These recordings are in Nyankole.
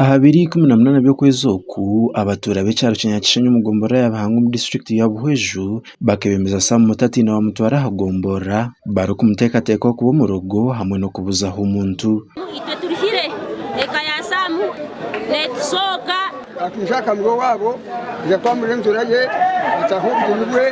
Aha biro 18 by'okwezi oku, abatuura b'ekyaro kya Nyakishenyi omu gomborora ya Bihanga omu disiturikiti ya Buhweju bakebembeza Sam Mutatiina bamutwara aha gomborora barikumuteekateekaho kuba omurogo hamwe n'okubuzaho omuntu. Itwe turuhire eka ya Sam netusooka. Akwija akaruga owaabo aija kwamura enjura ye ataaha obugyenyi bwe.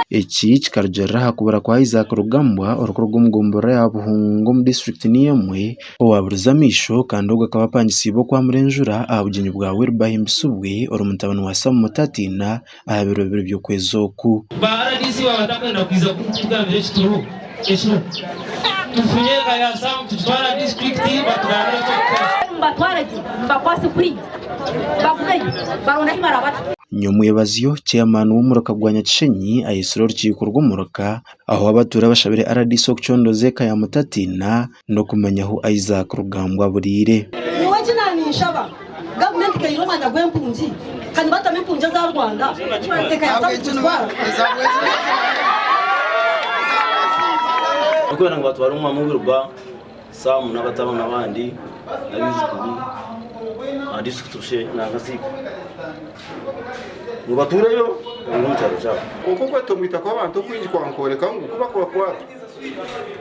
Eki kikarugiirira aha kubura kwa Isaac Rugambwa orikuruga omu gomborora ya Buhunga omu disiturikiti niyo emwe owaburize amaisho kandi ogwo akaba apangisiibwe okwamura enjura aha bugyenyi bwa Wilber Ahimbisibwe ori mutabani wa Sam Mutatiina aha biro bibiri by'okwezi oku. Ba rdc baaba batakwenda kwiza kutugambira ekituriho ekiriho tufunye eka ya Sam tugitware aha disiturikiti batugambire eky'okukora. Mubatware gye, mubakwase kuriya, bagumeyo, baronde ahu barabata. Nyomwebazyo, Chairman w'omuruka gwa Nyakishenyi ayetsire orukiiko rw'omuruka ahu abatuura bashabire rdc okucondooza eka ya Mutatiina n'okumanya ahu Isaac Rugambwa aburiire. Nyowe eki naaninshaba, gavumenti ekaire omwanya gw'empungi kandi batamu empungi eza Rwanda eka ya South kuzitwara. Barikwenda ngu batware omwami w'ebirwa Sam n'abatabani abandi n'abaijukuru aha disiturikiti nanga Siika ngu batuureyo bagume omu kyaro kyabo. Kwonka okwetomboita kw'abantu okwingi kwankooreka ngu ku bakubakwata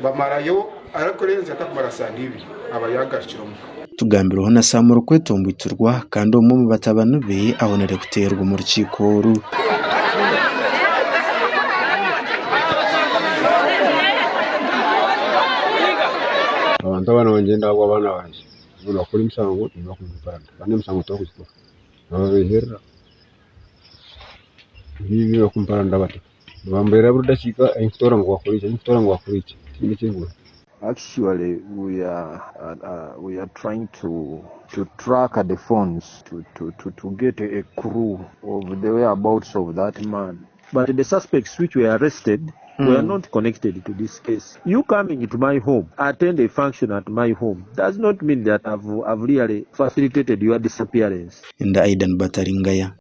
bamarayo arikurenza atakumara sande ibiri aba yaagarukire omuka. Tugambirweho na Sam orikwetomboitirwa kandi omwe omu batabani be ahonire kuteerwa omu rukiiko oru. Abantu aba nibagyenda ahabw'abaana bangye, nibakora emisango nibakumparana kandi emisango tibakugikora nibabeiherera ebi bakumparana bati nibambeera buri dakiika ahi nkutoora ngu wakora eki ahi nkutoora ngu wakora eki tihaine ekirikubaho. Actually we are we are trying to to track the phones to to to to get a clue of the whereabouts of that man but the suspects which were arrested were not connected to this case. You coming to my home, attend a function at my home does not mean that I've, I've really facilitated your disappearance. Nda Aidan Bataringaya.